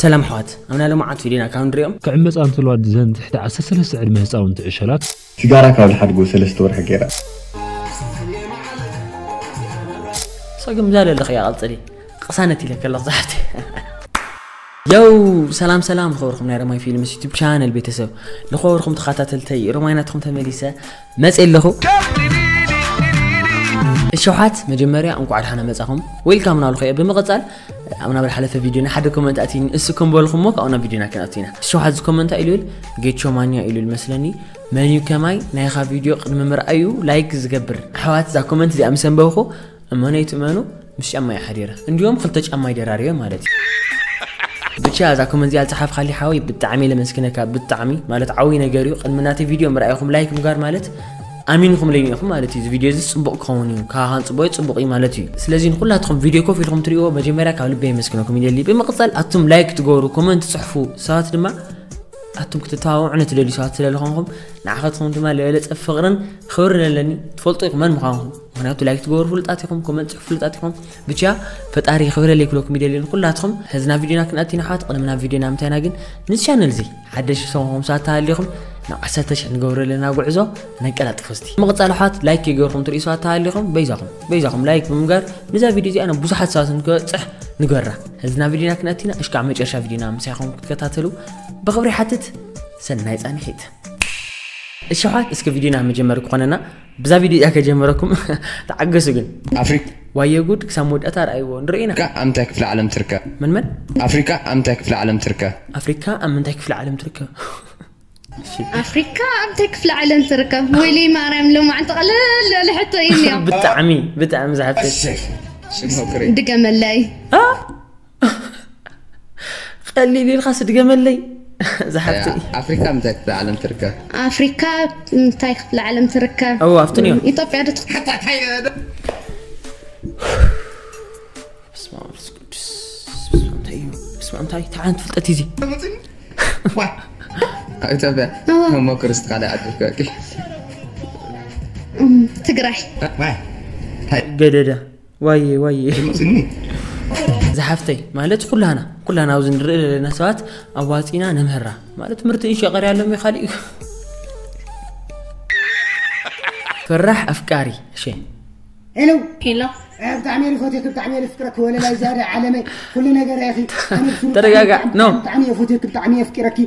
ሰላም ኣሕዋት፣ ኣብ ናይ ሎማዓንቲ ቪድዮና ካብ ንሪኦም ክዕመጻ እንተልዋ ዘን ትሕቲ ዓሰርተ ሰለስተ ዕድመ ህጻውንቲ ዕሸላት ሲጋራ ካብ ዝሓድጉ ሰለስተ ወርሒ ገይራ። ጸገም ዛለ ኣለኽ እያ ቀልጽሊ። ቅሳነት ኢለ ከለኽ ዛሕቲ። የው ሰላም ሰላም ዝኸበርኩም ናይ ረማይ ፊልምስ ዩቱብ ቻነል ቤተሰብ፣ ዝኸበርኩም ተኸታተልተይ ሮማይ ናትኩም ተመሊሰ መጽእ ኣለኹ። እሸውሓት መጀመርያ እንኳዕ ደሓና መጻኹም፣ ዌልካም ናብልኹ እየ። ብምቕጻል ኣብና ብዝሓለፈ ቪድዮ ናይ ሓደ ኮመንት ኣትይኒ እሱ ከም በልኹሞ ካብኡ ናብ ቪድዮና ክንኣቱ ኢና። እሸውሓት ዝኮመንታ ኢሉ ይብል ጌቾ ማንያ ኢሉ ይብል መስለኒ። መን እዩ ከማይ ናይኻ ቪድዮ ቅድሚ ምርኣዩ ላይክ ዝገብር? ኣሕዋት እዛ ኮመንት እዚኣ ምስ ኣንበብኹ እመኑ ኣይትእመኑ ምስ ጫማ እየ ሓዲረ። እንዲዮም ክልተ ጫማ ይደራርበ ማለት እዩ። ብቻ እዛ ኮመንት እዚኣ ዝጸሓፍካሊ ሓወይ ብጣዕሚ እየ ለመስግነካ። ብጣዕሚ ማለት ዓብይ ነገር እዩ። ቅድሚ ናተይ ቪድዮ ምርኣይኹም ላይክ ምግባር ማለት ኣሚንኹም ለይኒ ኢኹም ማለት እዩ። እዚ ቪድዮ እዚ ጽቡቕ ክኸውን እዩ፣ ካኻን ጽቡቕ እዩ፣ ጽቡቕ እዩ ማለት እዩ። ስለዚ ንኹላትኩም ቪድዮ ኮፍ ኢልኩም ትሪእዎ መጀመርያ ካብ ልበይ የመስግነኩም ይደሊ። ብምቕጻል ኣቱም ላይክ ትገብሩ፣ ኮመንት ትጽሕፉ ሰባት ድማ ኣቱም ክትተባብዑ ንትደልዩ ሰባት ስለዝኾንኩም ንዓኻትኩም ድማ ለበለጸ ፍቕርን ክብርን ኣለኒ። ትፈልጡ ኢኹም መን ምዃንኩም፣ ምኽንያቱ ላይክ ትገብሩ ፍሉጣት ኢኹም፣ ኮመንት ትጽሕፉ ፍሉጣት ኢኹም። ብቻ ፈጣሪ ክብረለይ ክብለኩም ይደሊ ንኹላትኩም። ሕዚ ናብ ቪድዮና ክንኣቲ ኢና ኣሕዋት። ቅድሚ ናብ ቪድዮና ምንታይና ግን ንዚ ቻነል እዚ ሓደሽ ሰው ኹም ሰባት ተሃሊኹም ናብ ዓሰርተ ሽሕ ንገብረለና ጉዕዞ ነቀላጥፎ እስቲ። ምቕጻል ኣሕዋት ላይክ ይገርኩም ትርእዩ ሰባት ተሃሊኹም በይዛኹም በይዛኹም ላይክ ብምግባር ንዛ ቪድዮ እዚኣ ናብ ብዙሓት ሰባት ንክበጽሕ ንገራ። ሕዚ ናብ ቪድዮና ክንኣቲ ኢና። እሽካዕ መጨረሻ ቪድዮና ምሳይኹም ክትከታተሉ ብኽብሪ ሓትት። ሰናይ ጻንሒት። እሺ ኣሕዋት እስከ ቪድዮና መጀመሪ ክኾነና ብዛ ቪድዮ እያ ከጀመረኩም። ተዓገሱ ግን። ኣፍሪካ ዋየ ጉድ ክሳብ መወዳእታ ረኣይዎ ንርኢና። ኣፍሪካ ኣብ ምንታይ ክፍለ ዓለም ትርከብ? ምን ምን? ኣፍሪካ ኣብ ምንታይ ክፍለ ዓለም ትርከብ? ኣፍሪካ ኣብ ምንታይ ክፍለ ዓለም ትርከብ? ኣፍሪካ ኣብ ምንታይ ክፍለ ዓለም ትርከብ? ወይለይ ማርያም ሎማዓንቲ ቀለል ዝበለ ሕቶ እዩ እኒኦ። ብጣዕሚ ብጣዕሚ ዝሓፍተ። ድገመለይ። ቀሊል ኢልካ ስድገመለይ ዝሓፍተይ። ኣፍሪካ ምንታይ ክፍለ ዓለም ትርከብ? ኣፍሪካ ምንታይ ክፍለ ዓለም ትርከብ? እዎ ኣብትን እዮም። ኢትዮጵያ ዶ ትኸውን? በስመ ኣብ ወመንፈስ ቅዱስ። በስመ ኣብ እንታይ እዩ? በስመ ኣብ እንታይ ተዓን ትፍልጠት እዚ? ኣብ ኢትዮጵያ መሞክር እስቲ ካልኣይ ዓዲ ክበቂ። ትግራይ። ገደዳ ዋየ ዋየ ዝሓፍተይ ማለት ኩላና ኩላና ኣብዚ ንርኢ ዘለና ሰባት ኣዋፂና ነምህራ ማለት ትምህርቲ እንሸ ቀርያ ኣሎም እዩ ካሊእ ፈራሕ ኣፍቃሪ እሸ ሄሎ ሄሎ ብጣዕሚ እየ ዝፈትየኪ ብጣዕሚ እየ ዝፍቅረኪ ወለላይ ዝያዳ ዓለመይ ኩሉ ነገር ኢኺ ኣነ ብስሩ ተረጋጋዕ ኖ ብጣዕሚ እየ ፈትየኪ ብጣዕሚ እየ ኣፍቂረኪ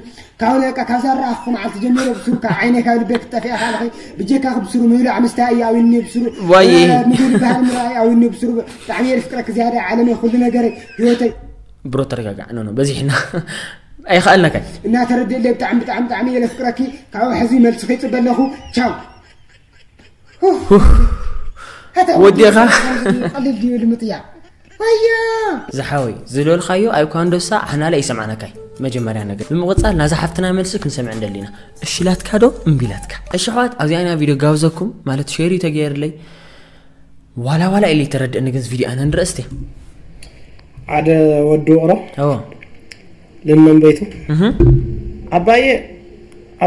ካብ ለቃ ካብ ዛረኣኹ መዓልቲ ጀሚረ ብስሩ ካብ ዓይነይ ካብ ልበይ ክትጠፍኢ ኢኻ ኣለኺ ብጀካኺ ብስሩ ምብላዕ ምስታይ እዩ ኣዊኒ ብስሩ ዋይ ምግቢ ዝበሃል ምርኣይ ኣዊኒ ብስሩ ብጣዕሚ እየ ዝፍቅረኪ ዝያዳ ዓለመይ ኩሉ ነገረይ ህይወተይ ብሮ ተረጋጋዕ ኖ ኖ በዚሕና ኣይኸኣልናካይ እናተረድእለይ ብጣዕሚ ብጣዕሚ ብጣዕሚ እየ ዘፍቅረኪ ካብኡ ሕዚ መልስኺ ይፅበ ኣለኹ ቻው ወዲኻ ቀሊል ድዩ ልምጥያ ወያ ዝሓወይ ዝበልካዮ ኣብ ኳንዶሳ ኣሕናለ ይሰማዕናካይ መጀመርያ ነገር ብምቕፃል ናዛ ሓፍትና መልሲ ክንሰምዕ እንደሊና እሽላትካ ዶ እምቢላትካ እሽሕዋት ኣብዚኣ ኢና ቪድዮ ጋብዘኩም ማለት ሸሪ ተገይርለይ ዋላ ዋላ ኢለ ተረድእኒ ግን ቪድዮ ኣነ ንርእስቲ ሓደ ወዲ ውቕሮ ኦ ለመን ቤቱ እህ ዓባየ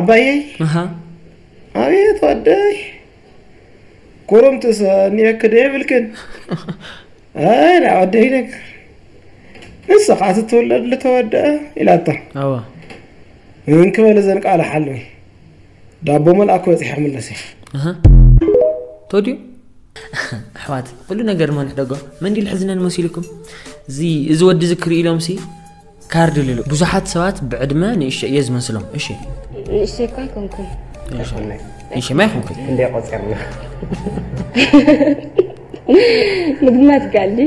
ዓባየይ ኣሃ ኣቤት ወደይ ኩርምትስ እኒአክ ዶ የብልክን ኣይ ናይ ወደይ ነገር ንስኻ ትትውለድ ልተወደአ ኢላታ ኣዎ እንክበል እዘን ቃል ሓለዊ ዳቦ መልኣክ በፂሐ ክምለስ እየ ኣሃ ተወዲኡ ኣሕዋት ኩሉ ነገር መን ሕደጎ መንዲል ሕዝነን መሲልኩም እዚ እዚ ወዲ እዚ ክርኢ ኢሎም ሲ ካርድ ልሉ ብዙሓት ሰባት ብዕድመ ንእሽቶ እየ ዝመስሎም እሺ ንእሽተይ እኳ ኣይኮንኩን ንእሽማ ይኹንኩ እንደ ቆፂርና ምግማት ጋሊ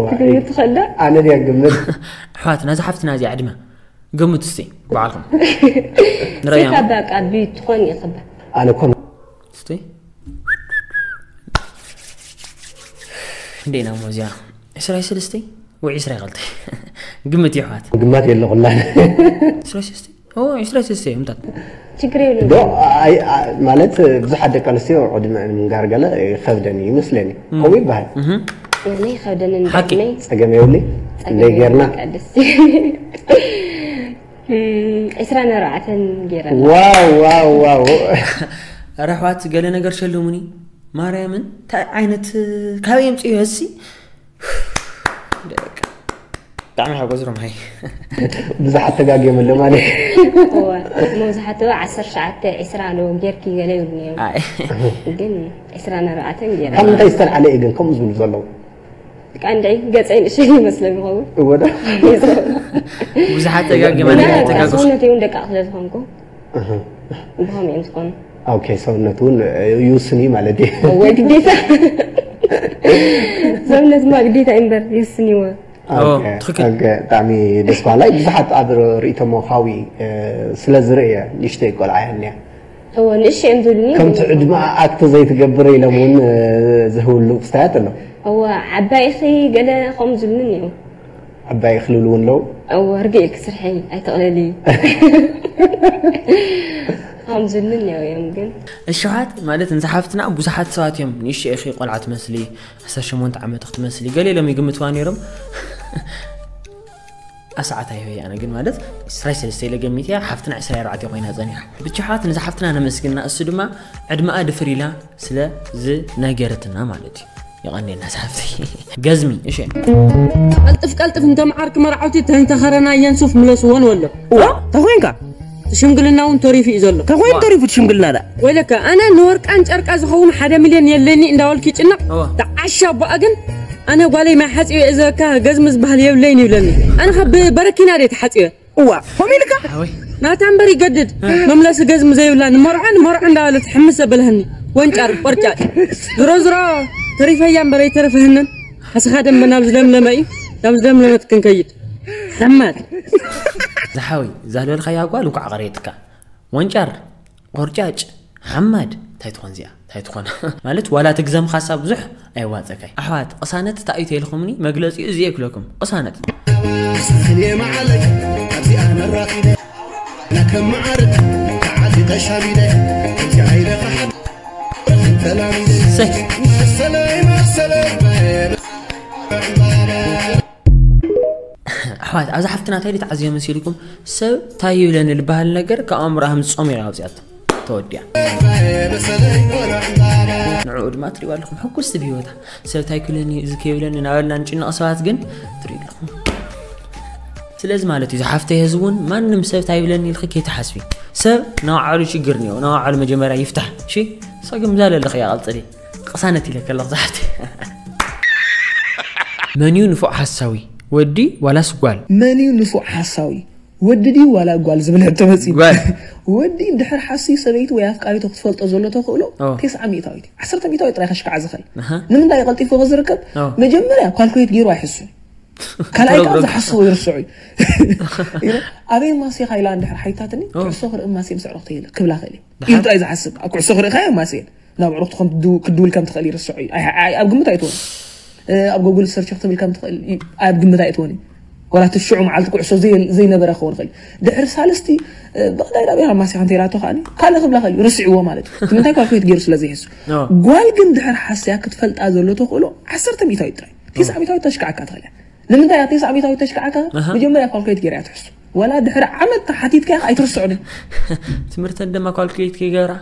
ክትግምት ትኽእል ዶ ኣነ ድያ ግምት ኣሕዋት ናዚ ሓፍትና እዚኣ ዕድመ ገምቱ እስቲ ባዕልኹም ንረያ ሴካ በቃ ብዩ ትኾን ይኽበ ኣነ እኮ እስቲ እንዴና ሞ እዚኣ ዕስራ ሰለስተ ወይ ዕስራ ክልተ ግምት ይሕዋት ግማት የለኹላ ዕስራ ሰለስተ ኦ ዕስራ ሰለስተ እዮም ታት ችግር የብሉ ዶ ማለት ብዙሓት ደቂ ኣንስትዮ ዕድመ ምንጋር ገለ ይኸብደን እዩ ይመስለኒ ከምኡ ይበሃል ኣነ ይኸብደንን ሓቂ። ብዕድመይ ጸገም የብሊ እንደይ ጌርና ደስ ዕስራ ነርባዕተን ገይረ ዋው ዋው ዋው ረሕዋት ገለ ነገር ሸልሙኒ ማርያምን እንታይ ዓይነት ካበይ የምፅኡ እሲ ብጣዕሚ ሓጎስ ሮምሃይ። ብዙሓት ተጋግዮም ኣሎ ማለት እዩ። እወ፣ መብዛሕትኡ ዓሰርተ ትሽዓተ ዒስራ ዶ ጌርኪ ገለ ይብሉኒ እዮም። ኣይ ግን ዒስራን ኣርባዕተን ገይረ። ካብ ምንታይ ዝተልዓለ እዩ ግን ከምኡ ዝብሉ ዘለዉ? ደቂ ኣንድዒ ገፀይ ንእሽተይ ይመስለኒ ይኸውን። እወ ዶ? ብዙሓት ተጋግዮም ኣለ እና ተጋግኹ ሰውነተይ እውን ደቃቕ ስለ ዝኾንኩ ብኸምኡ እዮም ዝኾኑ። ኦኬ፣ ሰውነት እውን ይውስን እዩ ማለት እዩ። ወይ ግዴታ ሰውነትማ ግዴታ እዩ እምበር ይውስን እዩ። ኦ፣ ኦኬ፣ ትኽክል። ኦኬ፣ ብጣዕሚ ደስ በሃላይ። ብዙሓት ኣብ ርእይቶሞ ሓዊ ስለ ዝርእየ ንእሽተይ ቆልዓ እያ እኒኣ። እወ ንእሽተይ እዮም ዝብሉኒ። ከምቲ ዕድመ ኣክት ዘይትገብር ኢሎም እውን ዝህውሉ ክስታያት ኣሎ። እወ ዓባይ ኢኺ ገለ ከምኡ ዝብሉኒ እዮም። ዓባይ ክልብሉ እውን ኣለዉ። እወ ርግእ ኢልኪ ስርሐይ ኣይተቕለሊ ከምኡ ዝብሉኒ እዮም ግን እሽሓት ማለት ንዝሓፍትና ብዙሓት ሰባት እዮም ንእሽተይ ኢኺ ቆልዓ ትመስሊ፣ ዓሰርተ ሸሞንተ ዓመት ክትመስሊ ገለ ኢሎም ይግምትዋ ነይሮም። ኣሰዓት ኣይበይ ኣነ ግን ማለት ዕስራን ሰለስተን ኢለ ገሚተ እያ፣ ሓፍትና ዕስራን ኣርባዕተን ኮይና ጸኒሓ። ብቻ ሓት ንዛ ሓፍትና ነመስግና፣ እሱ ድማ ዕድመኣ ድፍር ኢላ ስለ ዝነገረትና ማለት እዩ። የቐንየልና ሳብቲ ገዝሚ እሺ። ቀልጥፍ ቀልጥፍ እንተመዓርኪ መርዓውቲ ተንተኸረናየን ሱፍ ምለስወን ወሎ። እዋ ተኾይንካ ሽምግልና እውን ተሪፉ እዩ ዘሎ። ተኾይን ተሪፉ ሽምግልና ዳ ወይለካ ኣነ ንወርቃን ጨርቃ ዝኸውን ሓደ ሚልዮን የለኒ እንዳበልኪ ጭነቕ እዋ። ተዓሻ ኣቦኣ ግን ኣነ ጓለይ ማይ ሓፂበ እየ ዝበካ ገዝሚ ዝበሃል የብለይን ይብለኒ። ኣነ ካብ በረኪና ደ ተሓፂበ እዋ ሆሚልካ ሓወይ ናታ እምበር ይገድድ መምለሲ ገዝሚ ዘይብላ ንመርዖ ንመርዖ እንዳበለት ሕምስ ዘበለህኒ ወንጫር ቆርጫጭ ዝሮ ዝሮ ተሪፈያ እምበር ኣይተረፈህንን ሓስኻ ደንበ ናብ ዝለምለመ እዩ ናብ ዝለምለመት ክንከይድ ሓማድ ዝሓወይ እዛ ዝበልካያ ጓል እንኳዕ ቀረየትካ ወንጫር ቆርጫጭ ሓማድ እንታይ ትኾን እዚኣ እንታይ ትኾን ማለት ዋላ ትግዘም ካሳ ብዙሕ ኣይዋፀካይ ኣሕዋት ቅሳነት እንታይ እዩ ተልኹምኒ መግለፂኡ እዚ የክለኩም ቅሳነት ስኽን የመዓለይ ኣብዚኣ ነራኺበ ናከም መዓርግ ተዓጢቐ ሻሚደ ከምዚ ዓይለ ኸሓብ ተላሚደ ሰይ መሰለይ መሰለይ ኣሕዋት ኣብዛ ሓፍትና እንታይ ተዓዝዮ መሲልኩም ሰብ እንታይ ይብለኒ ዝበሃል ነገር ካብ ኣእምሮ ኣምፅኦም ኢላ ኣውፅኣቶ ተወዲያ ንዕኡ ድማ ትሪእዋ ኣለኹም ሕጉስቲ ብሂወታ ሰብ እንታይ ክብለኒ እዚ ከይብለኒ እናበልና ንጭነቕ ሰባት ግን ትሪኡ ኣለኹም ስለዚ ማለት እዩ ዝሓፍተይ ህዝቢ እውን ማንም ሰብ እንታይ ይብለኒ ኢልኪ ከይትሓስቢ ሰብ ናባዕሉ ሽግር እኒኦ ናባዕሉ መጀመርያ ይፍታሕ እሺ ሰግም ዛለ ኣለኺ ያቐልፅሊ ቅሳነት ኢለ ከለኹ ዝሓፍተይ መን እዩ ንፉዕ ሓሳዊ ወዲ ዋላስ ጓል መን እዩ ንፉዕ ሓሳዊ ወዲ ድዩ ዋላ ጓል ዝብል ሕቶ መፂ ጓል ወዲ እንድሕር ሓስዩ ሰበይቲ ወይ ኣፍቃሪቶ ክትፈልጦ ዘሎ ተኽእሎ ኦ። ተስዓ ሚእታዊት እዩ ዓሰርተ ሚእታዊት ጥራይ ከሽክዓ ዝኽእል ኣሃ። ንምንታይ ይቐልጢፉ ክዝርከብ ኦ። መጀመርያ ኳልኩሌት ገይሩ ኣይሕሱን ካልኣይ ከዓ ፕሮብሮክ። ዝሓስቦ ይርስዑ እዩ ኣበይ ማሴኻ ኢላ እንድሕር ሓይታትኒ ኦ። ኩዕሶ ክርኢ ማሴ ምስ ኣዕሩኽቲ ኢለ ክብላ ክእል እዩ ኢሉ ጥራይ ዝሓስብ ኣብ ኩዕሶ ክርኢ ከ ማሴ ናብ ኣዕሩኽቲ ከም ትድው- ክትድውል ከም ትኽእል ይርስዑ እዩ ኣይ- ኣይ- ኣብ ግምት ኣይትወን ኣብ ጎግል ሰርች ክትብል ከም ትኽእል ይ- ኣብ ግምት ኣይትወን እዩ ዋላ እቲ ሽዑ መዓልቲ ኩዕሶ ዘይ- ዘይነበረ ክኸውን ይኽእል እዩ። ድሕሪ ሳልስቲ እ፣ ብቕዳይ ናብ ኢኻ ማሲኻ እንተይላቶ ከዓኒ ካልእ ክብላ ክእል እዩ ርስዕዎ ማለት እዩ እቲ ምንታይ ኳልኩሌት ገይሩ ስለ ዘይሕሱ ኦ። ጓል ግን ድሕሪ ሓስያ ክትፈልጣ ዘሎ ተኽእሎ ዓሰርተ ሚእታዊት ጥራይ ቴስዓ ሚእታዊት ተሽክዓካ ትኽእል እያ ንምንታይ እያ ቴስዓ ሚእታዊት ተሽክዓካ ኣሃ። መጀመርያ ኳልኩሌት ገይራ እያ ትሕሱ ዋላ ድሕሪ ዓመት ተሓቲትካ ኢኻ ኣይትርስዖን እዩ ትምህርተን ድማ ኳልኩሌት ከይገብራ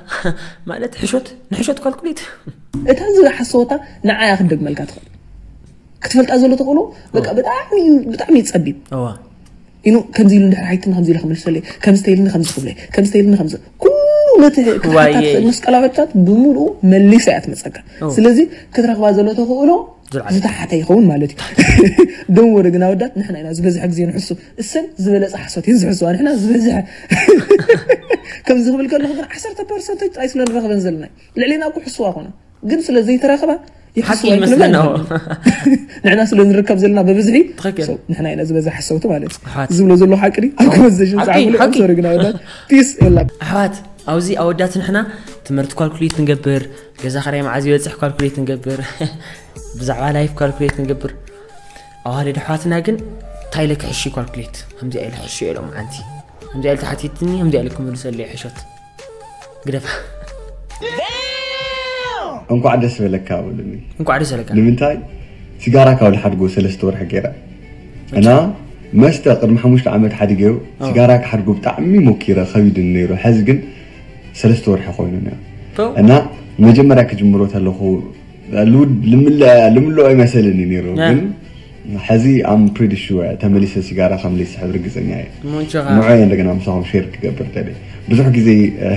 ማለት ሕሾት ንሕሾት ኳልኩሌት እታ ዝሓሰወታ ንዓያ ክትደግመልካ ትኽእል ክትፈልጣ ዘሎ ተኽእሎ በቃ ብጣዕሚ እዩ ብጣዕሚ እዩ ጸቢብ እዋ ኢኑ ከምዚ ኢሉ እንድሕር ሓይትና ከምዚ ኢሉ ክምልሰለይ ከምዚ ተይልኒ ከምዚ ክብለይ ከምዚ ተይልኒ ከምዚ ኩሉ ነቲ ክሓታ ዋየይ። ትኽእል መስቀላዊ ሕቶታት ብምሉኡ መሊሳ እያ ትመፀካ ኦ። ስለዚ ክትረኽባ ዘሎ ተኽእሎ ዝለዓለ። ዝተሓተ ይኸውን ማለት እዩ ደንወሪ ግን ኣወዳት ንሕና ኢና ዝበዝሐ ግዜ ንሕሱ እሰን ዝበለፀ ሓሶት እየን ዝሕስዋ ንሕና ዝበዝሐ ከምዚ ክብል ከለኹ ግን ዓሰርተ ፐርሰንት ጥራይ ስለ ንረኽበን ዘለና እዩ። ልዕሌና እኮ ሕስዋ ኮና ግን ስለ ዘይተረኽባ ይሕስዋ ሓቂ ይመስለና። ይመስለና ንሕና ስለ ንርከብ ዘለና በብዝሒ ትኽክል። ሰው ንሕና ኢና ዝበዝሕ ሓሰውቲ ማለት እዩ ኣሕዋት። ዝብሎ ዘሎ ሓቂ ድዩ ኣብ ኮመንት ሴሽን ሓቂ፣ ፃፉሉ ሓቂ። ሶሪ ግን ኣወዳት ፒስ የላ ኣሕዋት ኣብዚ ኣወዳት ንሕና ትምህርቲ ኳልኩሌት ንገብር ገዛ ኸራይ መዓዝ ይበፅሕ ኳልኩሌት ንገብር ብዛዕባ ላይፍ ኳልኩሌት ንገብር ኣዋልድ ኣሕዋትና ግን እንታይ ኢለ ክሕሺ ኳልኩሌት ከምዚኣ ኢለ ክሕሺ ኢሎም ሓንቲ ከምዚኣ ኢለ ተሓቲትኒ ከምዚኣ ኢለ ክምልሰሉ ሕሾት ግደፋ እንኳዕ ደስ በለካ በሉኒ እንኳዕ ደስ ኣለካ ንምንታይ ሲጋራ ካብ ዝሓድጎ ሰለስተ ወርሒ ገይረ እና መስተ ቅድሚ ሓሙሽተ ዓመት ሓዲገዮ ኦ። ሲጋራ ክሓድጎ ብጣዕሚ ሞኪረ ከቢድኒ ነይሩ ሕዚ ግን ሰለስተ ወርሒ ኮይኑ ነይሩ ቶ እና መጀመርያ ክጅምሮ ተለኹ ልውድ- ልምለ- ልምልኦ ኣይመሰልን እዩ ነይሩ ያ። ግን ሕዚ I'm pretty sure ተመሊሰ ሲጋራ ከም ዘይስሕብ ርግፀኛ እየ። ሙንቸኻ ንዑ እንደገና ምሳኹም ሼር ክገብር ደሊ። ብዙሕ ግዜ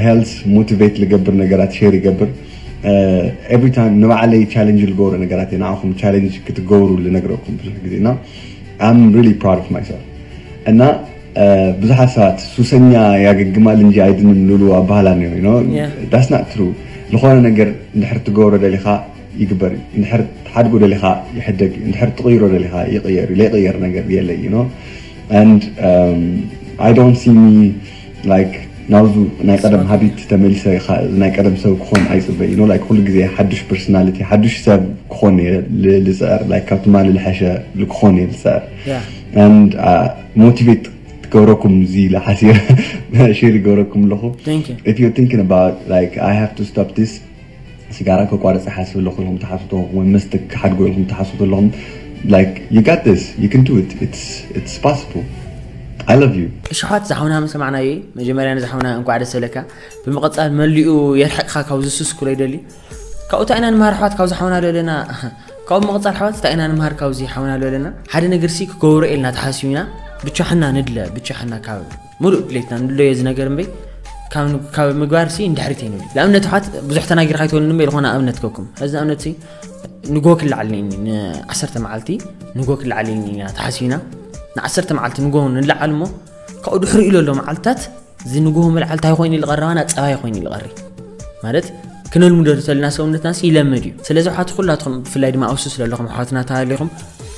ሄልስ ሞቲቬት ልገብር ነገራት ሼር ይገብር። ኤቭሪ ታይም ንባዕለይ ቻለንጅ ልገብሮ ነገራት እየ ንዓኹም ቻለንጅ ክትገብሩ ልነግረኩም ብዙሕ ግዜ እና I'm really proud of myself እና ብዙሓት ሰባት ሱሰኛ ያገግማል እንጂ አይድንም ልሉ ኣባህላ ነው ነው Yeah. That's not true። ዝኾነ ነገር እንድሕር ትገብሮ ደሊኻ ይግበር እዩ። እንድሕር ትሓድጎ ደሊኻ ይሕደግ እዩ። እንድሕር ትቕይሮ ደሊኻ ይቕየር እዩ። ለይቕየር ነገር የለ እዩ ነው and I don't see me like ናብዙ ናይ ቀደም ሃቢት ተመሊሰ ናይ ቀደም ሰብ ክኾን ኣይፅበይ ነው like ኩሉ ግዜ ሓዱሽ ፐርሶናሊቲ ሓዱሽ ሰብ ክኾን እየ ል- ልፅዕር like ካብ ትማሊ ልሐሸ ልክኾን እየ ልፅዕር Yeah. and ሞቲቬት ትገብረኩም እዚ ለሓሲር ሼር ይገብረኩም ኣለኹ Thank you. If you're thinking about like I have to stop this ሲጋራ ከቋርፅ ሓስብ ኣለኹ ኢልኩም ትሓስቡ ወይ መስተ ክሓድጎ ኢልኩም ትሓስቡ ኣለኹም like you got this you can do it it's it's possible I love you እሽሓት ዝሓውና መሰማዕናዮ መጀመርያ ንዝሓውና እንኳዕ ደስ በለካ ብምቕፃል መሊኡ የርሕቕካ ካብዚ ሱስ ኩሎ ይደሊ ካብኡ እንታይ ኢና ንምሃር ኣሕዋት ካብዚ ሓውና ዶ ኣለና ካብኡ ምቕፃል ኣሕዋት እንታይ ኢና ንምሃር ካብዚ ሓውና ዶ ኣለና ሓደ ነገር ሲ ክገብሮ ኢልና ተሓሲብና ብቻ ሕና ንድለ ብቻ ሕና ካብ ሙሉእ ድሌትና ንድለዮ እዚ ነገር እምበይ ካብ ምግባር ሲ እንድሕሪት እዩ ንብል ንኣብነት ሓት ብዙሕ ተናጊርካ ይትወልን እምበይ ዝኾነ ኣብነት ከኩም እዚ ኣብነት ሲ ንጎ ክልዓል ኒ ንዓሰርተ መዓልቲ ንጎ ክልዓል ኢና ተሓሲብና ንዓሰርተ መዓልቲ ንጎ ንልዓል እሞ ካብኡ ድሕሪ ኢሉ ኣሎ መዓልትታት እዚ ንጎ ምልዓል እንታይ ኮይኑ ልቐረባና ፀባይ ኮይኑ ልቐሪ ማለት ክነልምዶ ተልና ሰውነትና ሲ ይለምድ እዩ ስለዚ ሓት ኩላትኩም ብፍላይ ድማ ኣብሱ ስለለኹም ሓዋትና ተሃሊኹም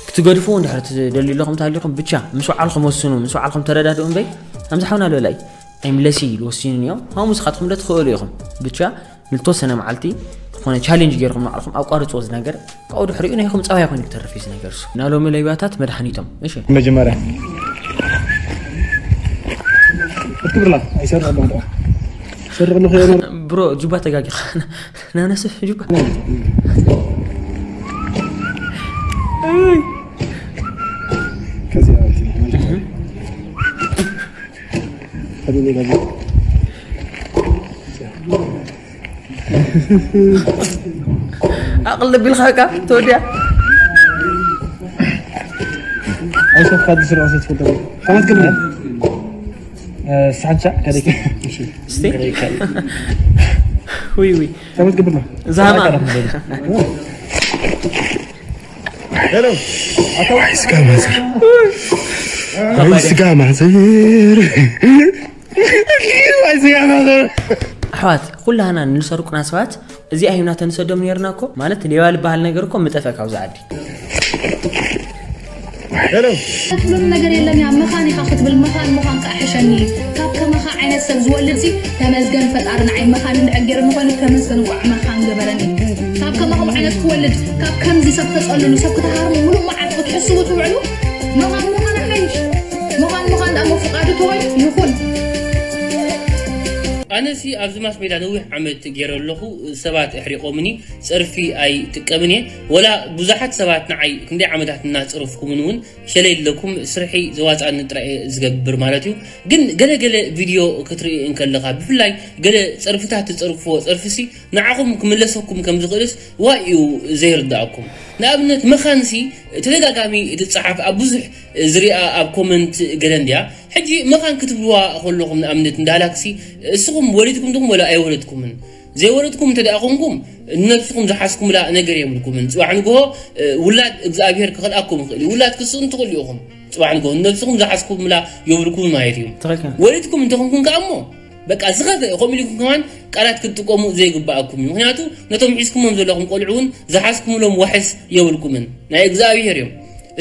ክትገድፉ እንድሕር ትደልዩ ኣለኹም ተሃሊኹም ብቻ ምስ በዓልኩም ወስኑ ምስ በዓልኩም ተረዳድኡ እምበይ ከምዚ ሓውና ዶ ላይ ኣይምለሲ ኢሉ ወሲኑ እዮም ሃው ምስኻትኩም ዶ ትኽእሉ ኢኹም ብቻ ንልተወሰነ መዓልቲ ዝኾነ ቻሌንጅ ገይርኩም ንባዕልኩም ኣቋርፅዎ እዚ ነገር ካብኡ ድሕሪኡ ናይኹም ፀባይ ኮይኑ ክተርፍ እዩ እዚ ነገር እሱ ናሎሚ ለይባታት መድሓኒቶም እሺ መጀመርያ ክትብርላ ኣይሰርሕ ኣለኹ ደኣ ሰርሕ ኣለኹ እየ ብሮ ጁባ ተጋጊኻ ናነስፍ ጁባ ከዚያ ከዚ ሌላ ኣቕል ቢልካ በቃ ተወዲያ ኣይሰፋ ዲስ ራሴ ትፈልጠ ከመት ክብር ሳንቻ ከደቂ እስቲ ውይ ውይ ከመት ክብር ነው ዛማ ስጋ ማዘር ስጋ ማዘር ስጋ ማዘር ኣሕዋት ኩላህና ንሰርቁና ሰባት እዚኣ ሂብና ተንሰዶም ነርና እኮ ማለት ሌባ ዝበሃል ነገር እኮ ምጠፈ ካብዚ ዓዲ ትብሉኒ ነገር የለን እያ መኻን ኢኻ ክትብል መኻን ምዃን ከዓ ሕሸኒ ካብ ከማኻ ዓይነት ሰብ ዝወልድ ሲ ተመስገን ፈጣሪ ንዓይ መኻን እንድሕር ገይሩኒ ኮይኑ ተመስገን እንቋዕ መኻን ገበረኒ ካብ ከማኹም ዓይነት ክወልድ ካብ ከምዚ ሰብ ተፀልሉ ሰብ ክትሃርሙ ሙሉእ መዓልቲ ክትሕስቡ ትውዕሉ መኻን ምዃን ሓይሽ መዃን ምዃን ደኣ ፍቃዱ ተወይ ይኹን ኣነሲ ኣብዚ ማስ ሜዳ ነዊሕ ዓመት ገይረ ኣለኹ ሰባት ኣሕሪቆምኒ ፀርፊ ኣይጥቀምን እየ ወላ ብዙሓት ሰባት ንዓይ ክንደይ ዓመታት እናፀረፍኩምን እውን ሸለይ ኣለኩም ስርሒ ዘዋፃኒ ጥራይ እየ ዝገብር ማለት እዩ ግን ገለ ገለ ቪድዮ ክትርኢ እንከለካ ብፍላይ ገለ ፀርፍታት ትፀርፍዎ ፀርፍሲ ንዓኹም ክምለሰኩም ከም ዝኽእልስ ዋይ እዩ ዘይርዳእኩም ንኣብነት መኻንሲ ተደጋጋሚ ትፀሓፍ ኣብ ብዙሕ ዝሪኣ ኣብ ኮመንት ገለ እንድያ ሕጂ መኻን ክትብልዋ ከለኹም ንኣብነት እንዳላክሲ እስኹም ወሊድኩም ድኹም ወላ ኣይወለድኩምን ዘይወለድኩም እንተ ደኣ ኮንኩም ንነብስኹም ዝሓዝኩምላ ነገር የብልኩምን ጽባሕ ንግሆ ውላድ እግዚኣብሔር ክኸልኣኩም ይኽእል እዩ ውላድ ክስእኑ ትኽእሉ ኢኹም ጽባሕ ንግሆ ንነብስኹም ዝሓዝኩምላ የብልኩምን ማለት እዩ ትኽክል ወሊድኩም እንተኾንኩም ከኣ እሞ በቃ ዝኸፍአ ከምኡ ኢልኩም ከማን ቃላት ክትጥቀሙ ዘይግባኣኩም እዩ ምክንያቱ ነቶም ሒዝኩሞም ዘለኹም ቆልዑ እውን ዝሓዝኩምሎም ዋሕስ የብልኩምን ናይ እግዚኣብሔር እዮም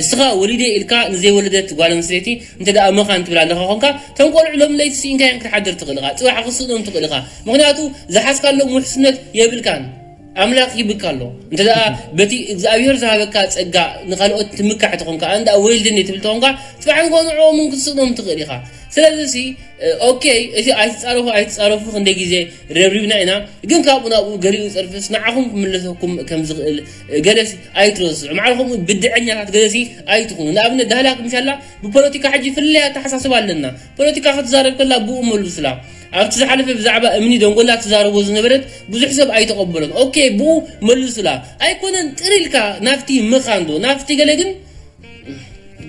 እስኻ ወሊደ ኢልካ ንዘይወለደት ጓል ኣንስተይቲ እንተ ደኣ መኻን ትብል ኣለኻ ኾንካ እቶም ቆልዑ ሎም ለይቲ ስኢንካዮም ክትሓድር ትኽእል ኢኻ ጽባሕ ክስእኖም ትኽእል ኢኻ ምኽንያቱ ዝሓዝካሎም ውሕስነት የብልካን ኣምላኽ ይብካ ኣሎ እንተ ደኣ በቲ እግዚኣብሔር ዝሃበካ ጸጋ ንኻልኦት ትምካሕ ተኾንካ ኣንዳ ወይልድን ትብል ተኾንካ ጽባሕ ንጎ ንዕኦም ክትስእኖም ትኽእል ኢኻ ስለዚ ኦኬ እቲ ኣይትጻረፉ ኣይትጻረፉ ክንደይ ግዜ ረብሪብና ኢና ግን ካብኡ ናብኡ ገሊኡ ጸርፍስ ንዓኹም ክምለሰኩም ከም ዝኽእል ገለሲ ኣይትረስዑ ማዕረ ከምኡ ብድዐኛታት ገለሲ ኣይትኹኑ ንኣብነት ዳህላክ ምሻላ ብፖለቲካ ሕጂ ፍለይ ኣተሓሳስባ ኣለና ፖለቲካ ክትዛረብ ከላ ብኡ መልሱላ ኣብቲ ዝሓለፈ ብዛዕባ እምኒ ደንጎላ ትዛረቦ ዝነበረት ብዙሕ ሰብ ኣይተቐበሎን ኦኬ ብኡ መልሱላ ኣይኮነን ጥር ኢልካ ናብቲ ምኻን ዶ ናብቲ ገለ ግን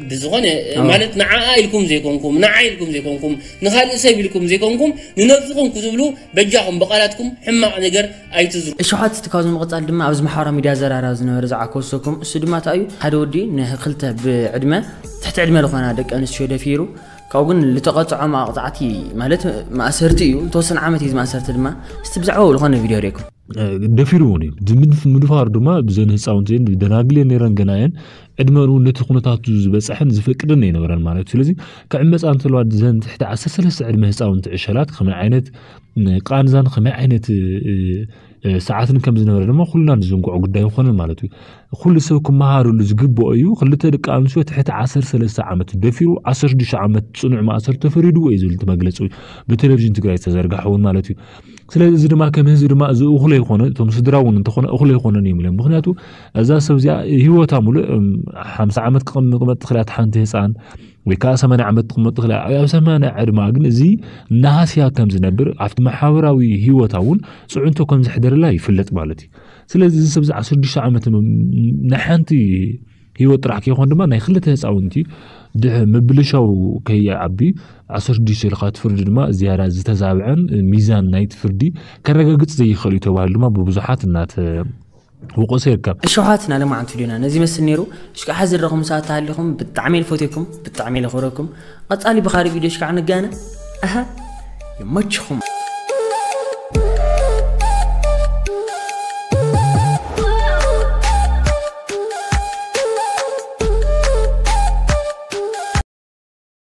ብዝኾነ ማለት ንዓኣ ኢልኩም ዘይኮንኩም ንዓ ኢልኩም ዘይኮንኩም ንኻልእ ሰብ ኢልኩም ዘይኮንኩም ንነብስኹም ክትብሉ በጃኹም ብቓላትኩም ሕማቕ ነገር ኣይትዝሩ። እሸሓት ካብ ዝምቕፃል ድማ ኣብዚ ማሕበራዊ ሚድያ ዘራራ ዝነበረ ዝዓኮሰኩም እሱ ድማ እንታይ እዩ ሓደ ወዲ ንክልተ ብዕድመ ትሕቲ ዕድመ ዝኾና ደቂ ኣንስትዮ ደፊሩ ካብኡ ግን ልተቐፅዖ መቕፃዕቲ ማለት ማእሰርቲ እዩ። ዝተወሰነ ዓመት እዩ ዝማእሰርቲ ድማ እስቲ ብዛዕባኡ ዝኾነ ቪድዮ ሪእኩም ደፊሩ እውን እዩ ምድፋሩ ድማ ብዘን ህፃውንቲ ደናግል ነረን ገናየን ዕድመ እውን ነቲ ኩነታቱ ዝበፅሐን ዝፈቅድን ኣይነበረን ማለት እዩ ስለዚ ክዕመፃ እንተለዋ ዘን ትሕቲ ዓሰርተ ሰለስተ ዕድመ ህፃውንቲ ዕሸላት ከመይ ዓይነት ቃንዛን ከመይ ዓይነት ሰዓትን ከም ዝነበረ ድማ ኩልና ንዝንግዖ ጉዳይ ይኾነ ማለት እዩ ኩሉ ሰብ ክመሃርሉ ዝግብኦ እዩ ክልተ ደቂ ኣንስትዮ ትሕቲ ዓሰርተ ሰለስተ ዓመት ደፊሩ ዓሰርተ ሽዱሽተ ዓመት ፅኑዕ ማእሰር ተፈሪድዎ እዩ ዝብል መግለፂ ብቴሌቪዥን ትግራይ ዝተዘርጋሐ እውን ማለት እዩ ስለዚ እዚ ድማ ከም ህዝቢ ድማ እዚ እኹለ ይኮነ እቶም ስድራ እውን እንተኾነ እኹለ ይኮነን እዮም ኢሎም ምክንያቱ እዛ ሰብ እዚኣ ህይወታ ሙሉእ ሓምሳ ዓመት ክቕመጥ ትኽእል እያ ሓንቲ ህፃን ወይ ከዓ ሰማንያ ዓመት ትቕመጥ ትኽእል እያ ኣብ ሰማንያ ዕድማ ግን እዚ ናሃስያ ከም ዝነብር ኣብቲ ማሕበራዊ ህይወታ እውን ፅዕንቶ ከም ዘሕደረላ ይፍለጥ ማለት እዩ ስለዚ እዚ ሰብ እዚ ዓሰርተ ሽዱሽተ ዓመት ንሓንቲ ህይወት ጥራሕ ከይኮን ድማ ናይ ክልተ ህፃውንቲ ድሕ ምብልሻው ከይዓቢ ዓሰርተ ሽዱሽተ ኢልካ ትፍርዲ ድማ ዝያዳ ዝተዛብዐን ሚዛን ናይቲ ፍርዲ ከረጋግፅ ዘይኽእል እዩ ተባሂሉ ድማ ብብዙሓት እናተ ወቆሰ ይርከብ እሸሓት ናለማዓንቱ ዲና ነዚ መስል ነይሩ እሽቃ ሓዚ ረኹም ሰዓት ተሃሊኹም ብጣዕሚ ልፈትኩም ብጣዕሚ ለኽብረኩም ቀፃሊ ብኻሪ ቪድዮ ሽካዕ ንጋነ ኣሃ ይመችኹም